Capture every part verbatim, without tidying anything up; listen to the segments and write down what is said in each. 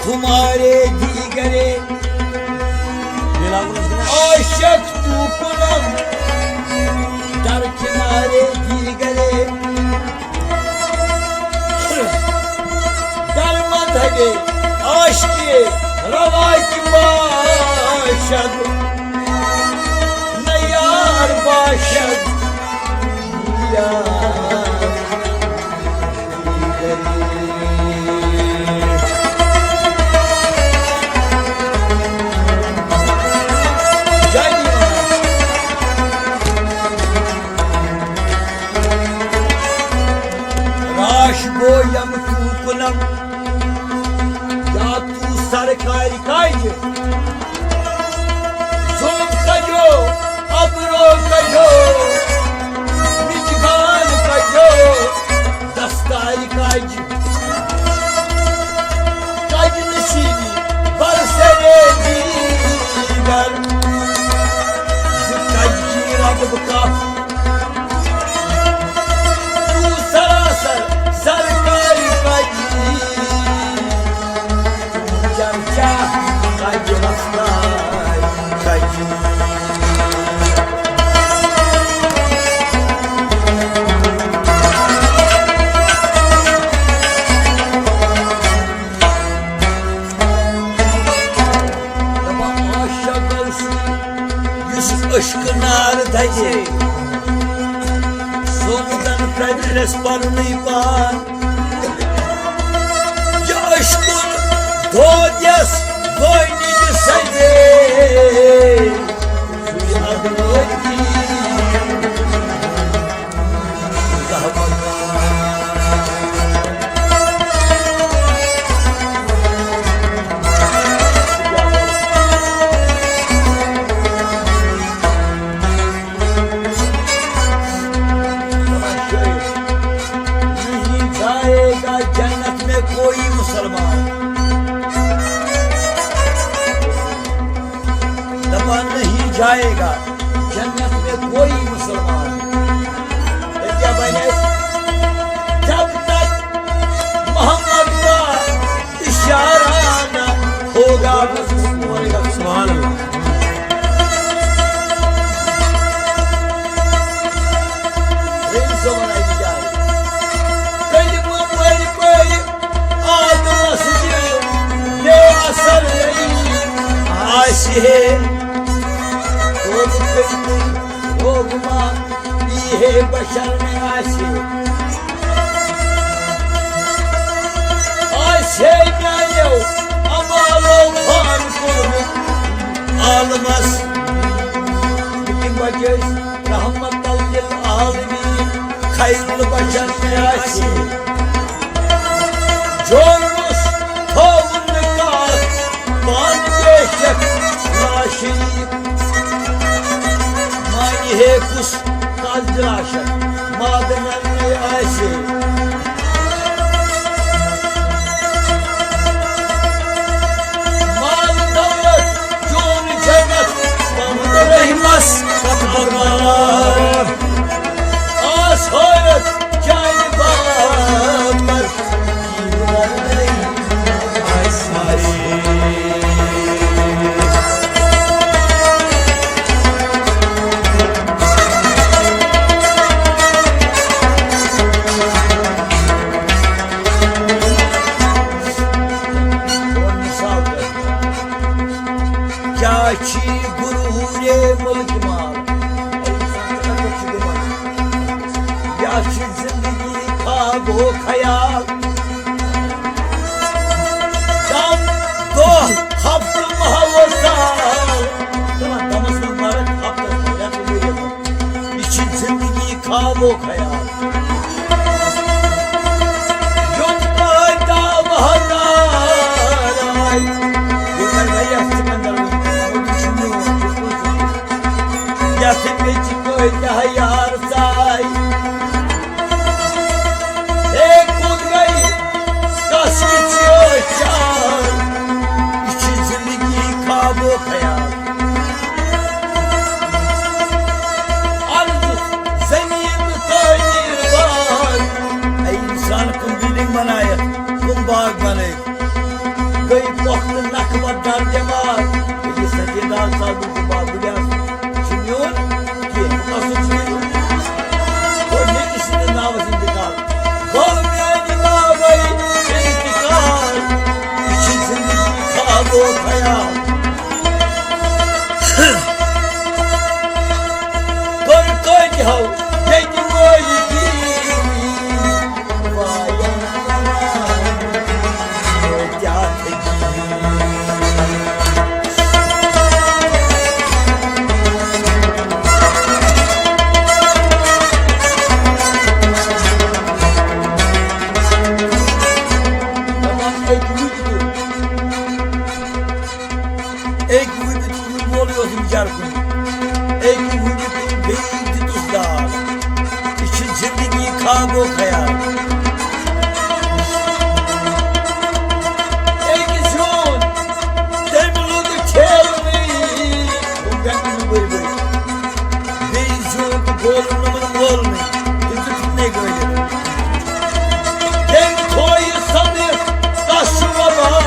تمہارے دیگرے عاشق تو کنم، در کنارے دیگرے در مذہب عاشق روا کی باشد، نہ یار باشد، یار۔ راش گو یم تو کنم، یا تو سرکاری کاج۔ ظلم کجو، ابرو کجو، نگہبان کجو، دستاری کج۔ کج نصیبی بر سرے دیگر، ز کج کی رب کا تو سراسر سرکاری کج۔ چرچا کج مستاری کج۔ دپان عاشق گوٚو سُہ، یُس عشقہٕ نار دَزے۔ سوٚن زَن پرٛٮ۪ترِس پَننُے پان۔ یہِ عشقُن دود یَس وٲنِج سَزے۔ سُے اَدٕ وٲتی۔ نہیں جائے گا جنت میں کوئی مسلمان۔ دپان نہیں جائے گا جنت میں کوئی مسلمان۔ تیٚلہِ کیٛاہ بنہِ اَسہِ؟ جب تک محمد کا اشارہ نہ ہوگا۔ سبحان اللہ۔ رٔلۍ زیو وَنان یہِ جاے۔ کلمہٕ پٔرۍ پٔرۍ آدمس یہِ بے اثر آسہِ ہے۔ توبہٕ کٔرۍ کٔرۍ روگما یی ہے بشر میں آسہِ۔ آسہِ ہے میانیو اعمالو فان کوٚرمُت عالمس۔ یِم بچے رحمت للعالمین خیر البشر میں آسہِ۔ جوڑنس تھوٚوُن نہٕ کانٛہہ پان بے شک لاشریٖک۔ مانہِ ہے کُس کتھ لاشس مادٕ نننٕے آسہِ۔ مال دولت چون جنت محمد رحمس کتھ بردار۔ آس حٲرت چانہِ باپتھ۔ کیٛاہ چھی غرورے ملک مال؟ اے انسان، ژٕ کتھ پٮ۪ٹھ چھُکھ یِوان؟ یہِ چھِ زندگی خواب و خیال۔ دم، دۄہ، ہفتہٕ، ماہ و سال۔ دپان دمس منٛز مرکھ، ہفتس منٛز، رٮ۪تہٕ ؤرِیَس منٛز۔ یہِ چھِ زندگی خواب و خیال۔ یوٚت پٲدٕ آو حیال۔ یوٚت وۄنۍ واریاہ سکندر وٕنۍ، یہِ چھُ میون، یہِ چھُ میون۔ یَتھ مےٚ چھِ کۭتیٛاہ یار ژاے۔ ہے کوٚت گٔے کس کِژھ یہِ چار؟ یہِ چھِ زندگی خواب و خیال۔ عرض زمین تعمیر باغ۔ اے انسان، کم بلڈنگ بنایتھ، کم باغ بنٲیِتھ۔ گٔے وقت نکھٕ وت ڈر دٮ۪ماغ، ییٚلہِ سجیدار صٲبُن تہٕ بابُلیاس چھُ میون کینٛہہ، بہٕ کَس سُنٛد چھُ میون؟ گۄڈٕنِکہِ سٕنٛدِس ناوَس اِنتِقال۔ گوٚو میٛانہِ ناوَے اِنتِقال، یہِ چھِ زِندگی خواب و خیال۔ کوٚر توتہِ ہو ییٚتہِ مٲلکی۔ أکۍ وٕنہِ تُلُن وولٕے اوس نہٕ بِچارٕ کُنہِ۔ أکۍ وٕنہِ تُل بیٚیہِ دِتُس دال۔ یہِ چھِ زِندگی خواب و خیال۔ أکۍ زیوٗن تٔمۍ لوٚگ ٹھیلہٕ نہٕ، ہُم گَنٛڈٕ نہٕ ؤرۍ ؤرۍ۔ بیٚیہِ زیوٗن تہٕ گولُن نہٕ مَن مول نہٕ، تٔمۍ سُنٛد فِتنَے گٲلِتھ۔ تٔمۍ تھوٚو یہِ سَمجِتھ تَس چھُ وَبال۔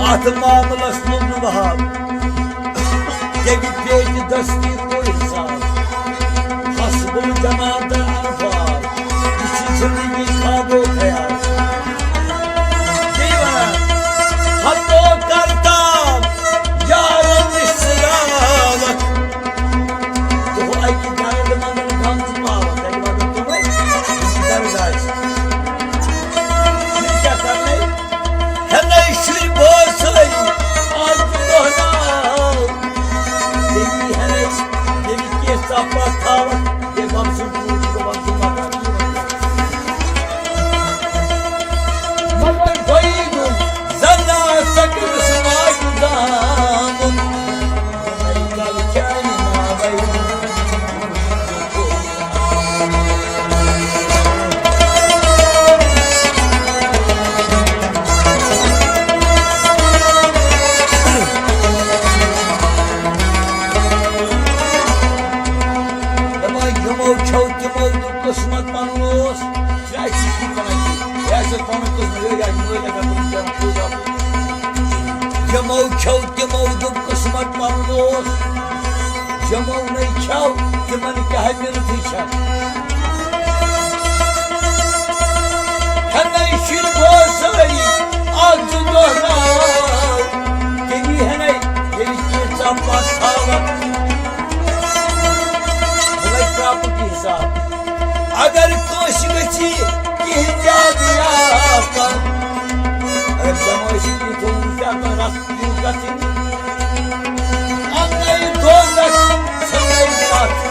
اتھ معاملس لوٚگ نہٕ وہاب۔ ییٚمہِ پیٹہِ دستی کوٚر حساب۔ حسب الجماعت انفال۔ یہِ چھِ زندگی خواب و خیال۔ بیٚیہِ وَنان، ہتو کرتاب یارن نِش ژٕ راوَکھ۔ دۄہ اَکہِ درد منٛدن غم ژٕ پاوَکھ۔ تَتہِ واتَن تِمَے، یِم درد آسہِ۔ یہِ کیٛاہ کرنَے؟ ہٮ۪نَے شُرۍ بٲژ سٲری، آز تہِ دۄہ ناو۔ بیٚیہِ ہٮ۪نَے، ییٚلہِ کینٛژھا پَتھ تھاوَکھ، بیٚیہِ بَم سُنٛد کوٗر چھُ دَپان، ژٕ مَکان یہِ وَنان۔ مگر گوٚیی نہٕ زَن آسَکھ أمِس ماجہِ زامُت۔ یِمَے کَل چانہِ ناوَے۔ دَپان یِمو کھیوٚو تِمو دیُت قٕسمت پَنُن اوس۔ یہِ آسہِ یہِ وَنان کہِ یہِ آسہِ پَنُن قٕسمت، یہِ آسہِ مٲلۍ اگر پَنُن کَران پوٗزا۔ یِمو کھیوٚو تِمو دیُت قٕسمت پَنُن اوس۔ یِمو نَے کھیوٚو، تِمن کیٛاہ مِلتھٕے چھےٚ؟ ہٮ۪نَے شُرۍ بوز سٲری، اَکھ زٕ دۄہ ناو۔ تیٚلی ہٮ۪نَے، ییٚلہِ کینٛژھا پَتھ تھاوَکھ۔ بہٕ لَگہٕ پرٛاپُک یہِ حِساب۔ اگر کٲنٛسہِ گژھِ کینٛہہ زیادٕ یا کم، اگر جمٲژ چھِ کینٛہہ تھوٚومُت، کیٛاہ کانٛہہ رَس یوٗت گژھِ نہٕ۔ اَننَے دوزخ، ژھٕننَے تَتھ۔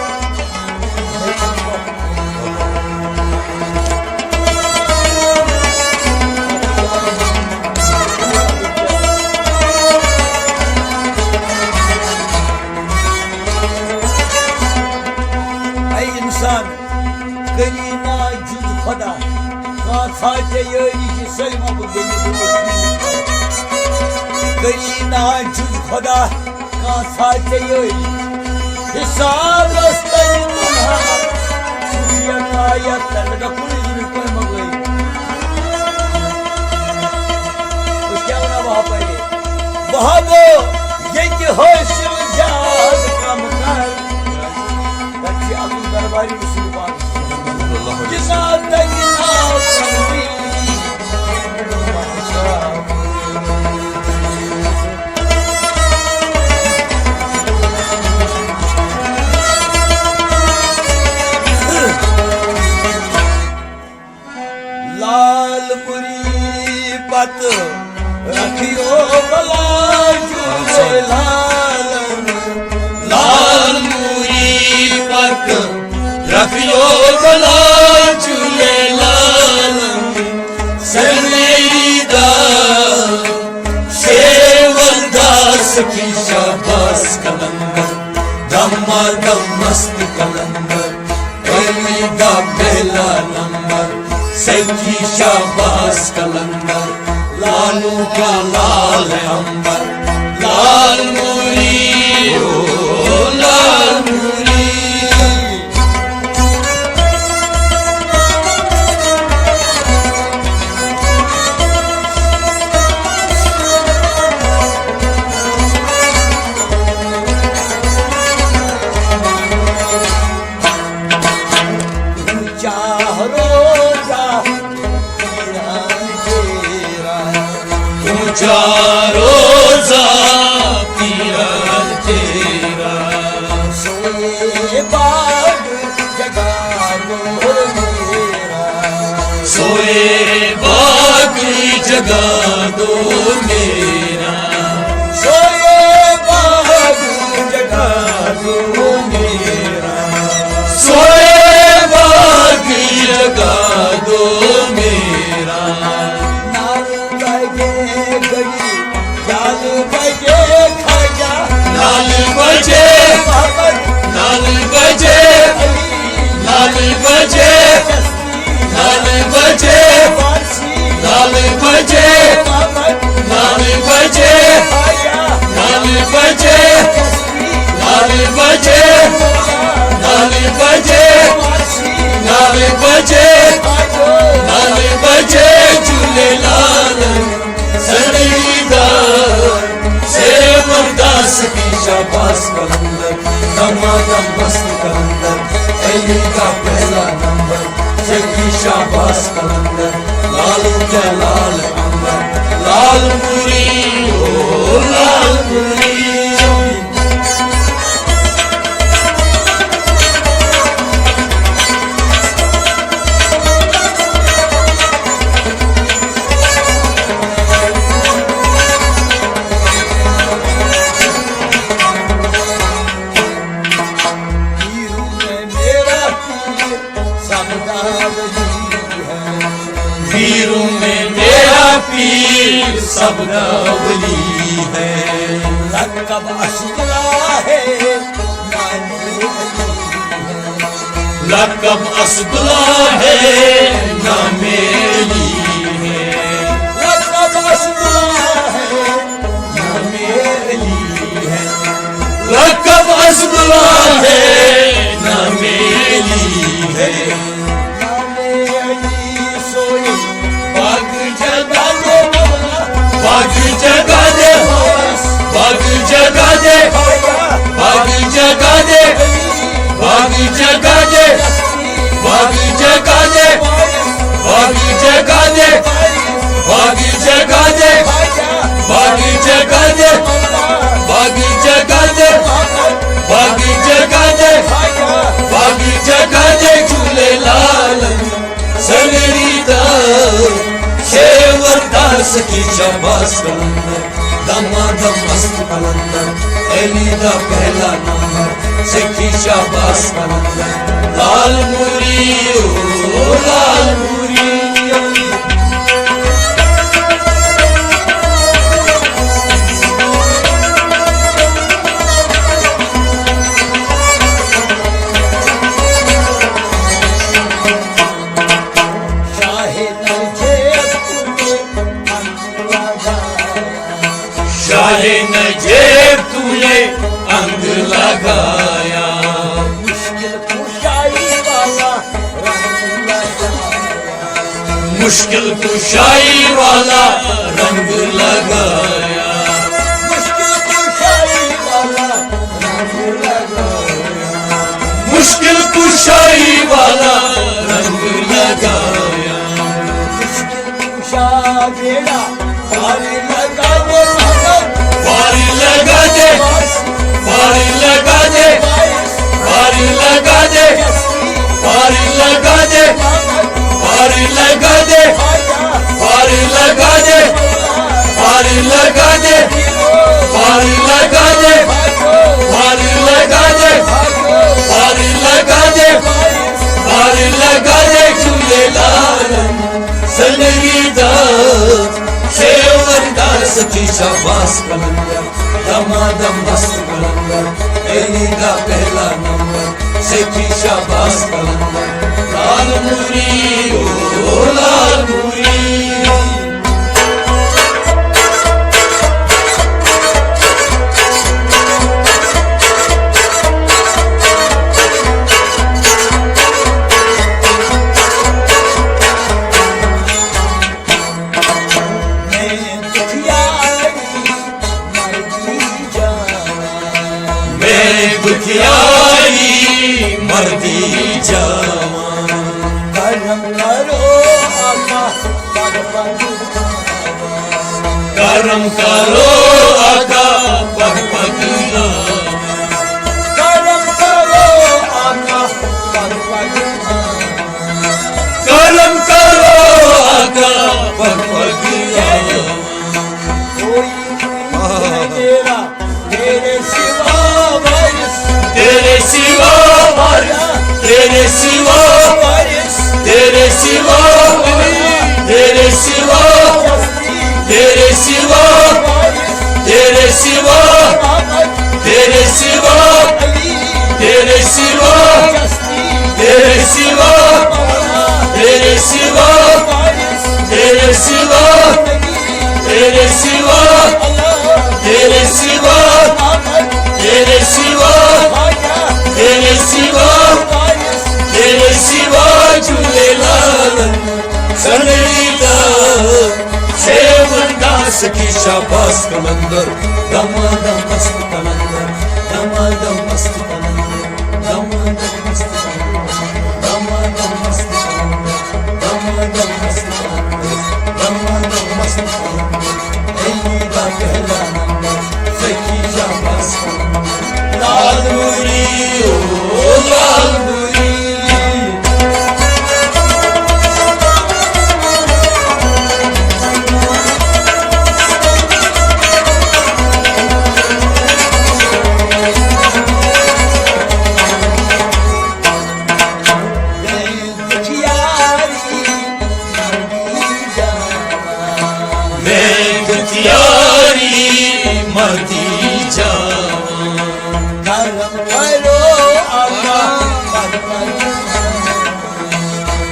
اے انسان، کرینا جز خدا، کانٛژھا ژےٚ یٲری چھِ سٲلمو بہٕ بیٚیہِ دوٗر۔ کرینا جز خدا، کانٛژھا ژےٚ یٲری۔ حساب ٲس تَمہِ دۄہ، سُہ چھُ یَنہٕ آیت تَمہِ دۄہ کُنُے زُنُے پٲے مۄکلٲیِتھ۔ بہٕ کیٛاہ وَنہٕ وَہَبَے؟ وَہَبو، ییٚتہِ حٲصِل زیادٕ کَم کَر۔ تَتہِ چھِ عبدالدرباری رسول پاک۔ یہِ ناو تَتہِ ناو تَتہِ۔ لال مُری پتہٕ رکھیو بلاجُ لالن۔ لال مُری پتہٕ رکھیو بلاجُ لالن۔ سر میری دا سیول داس کی شاباس قلندر، دما دم مست قلندر، علی دا پہلا نمبر۔ کی شاباش قلندر، لالوں کا لال ہے عنبر، لال موری، او لال موری۔ چار روزہ پیران تیرا، تو چار روزہ پیران تیرا۔ سوئے باغ جگا دو میرا، سوئے باغ جگا دو میرا، سوئے باغ جگا دو میرا، سوئے باغ جگا دو میرا۔ نال بجے گھڑی، نال بجے خواجہ، نال بجے، نال بجے، نال بجے، نال بجے، نال بجے، نال بجے، نال بجے، نال بجے، نال بجے، نال بجے، نال بجے، جھولے لال سنگیتا، سیورداس کی شاباش قلندر، دمادم مست قلندر، علی کا پہلا نمبر، سکی شاباش قلندر، لالوں کا لال عنبر، لال موری، او لال موری۔ پیروں میں میرا پیر سب کا ولی ہے، پیروں میں میرا پیر سب کا ولی ہے۔ لقب اسداللہ ہے، نام علی ہے۔ لقب اسداللہ ہے، نام علی ہے۔ لقب اسداللہ ہے، نام علی ہے۔ لقب اسداللہ ہے، نام علی ہے۔ نام علی سوئی باغ جگا دے مولا، باغ جگا دے، باغ جگا دے، باغ جگا دے، باغ جگا دے، باغ جگا دے، باغ جگا دے، باغ جگا دے، باغ جگا دے، باغ جگا دے، باغ جگا دے، باغ جگا دے، جھولے لال سنگریتا، سیورداس کی شاباش قلندر، دمادم مست قلندر، علی دا پہلا نمبر، سکی شاباش قلندر، لال موری، او لال موری۔ شاہ نجیب تجھے شاہ نجیب تو نے انگ لگایا، مشکل کشائی والا رنگ لگایا، مشکل کشائی والا رنگ لگایا، مشکل کشائی والا رنگ لگایا، مشکل کشائی والا رنگ لگایا۔ مشکل کشا بیڑا پار لگا دے محمد، پار لگا دے، پار لگا دے، پار لگا دے، پار لگا دے، پار لگا دے، پار لگا دے، پار لگا دے، پار لگا دے، پار لگا دے، پار لگا دے، پار لگا دے، جھولے لال سنگیتا، سیورداس کی شاباش قلندر، دمادم مست قلندر، علی دا پہلا نمبر، سکی شاباش قلندر، لال موری، او لال کرم کرو آقا، پگ پگ کرم کرو آقا، پگ پگ کرم کرو آقا، پگ پگ کوئی نہیں ہے میرا تیرے سوا وارث، تیرے سوا وارث، تیرے سوا وارث، تیرے سوا علی، تیرے سوا، تیرے سوا، تیرے سوا، تیرے سوا، تیرے سوا، تیرے سوا، تیرے سوا، تیرے سوا، تیرے سوا، تیرے سوا، تیرے سوا، تیرے سوا، جھوليلال سنڙيندو، سيون داس کي شاباس قلندر، دم دم مست قلندر، دم دم مست قلندر، دم دم مست قلندر، دم دم مست قلندر، دم دم مست قلندر، دم دم مست قلندر. اے دا پہلا نمبر، سکی شاباس قلندر. لال نوري، او لال نوري. مينگهه تياري مردي جاوان. ڪرم ڪرو آقا،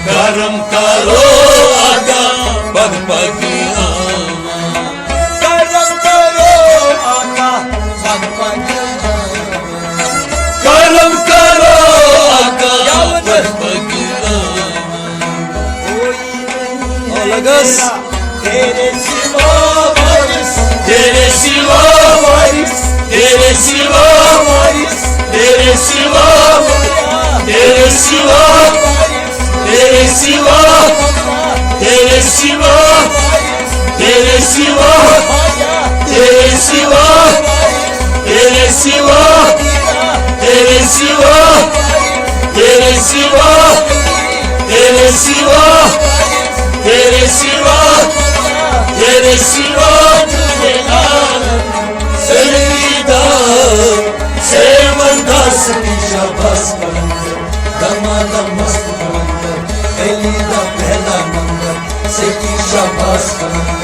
ڪرم ڪرو آقا، پگ پگ آوان. ڪرم ڪرو آقا، پگ پگ آوان. ڪرم ڪرو آقا، پگ پگ آوان. کوئی نہیں ہے لڳس. تيري سوا وارث، تيري سوا وارث، تيري سوا وارث، تيري سوا، تيري سوا، تيري سوا، تيري سوا، تيري سوا، تيري سوا، تيري سوا، تيري سوا، تيري سوا، تيري سوا، تيري سوا، تيري سوا، جھوليلال سنڙيندو، سيون داس کي شاباس قلندر، دم دم مست قلندر، علي دا پهلا نمبر، سيڪي شاباس قلندر.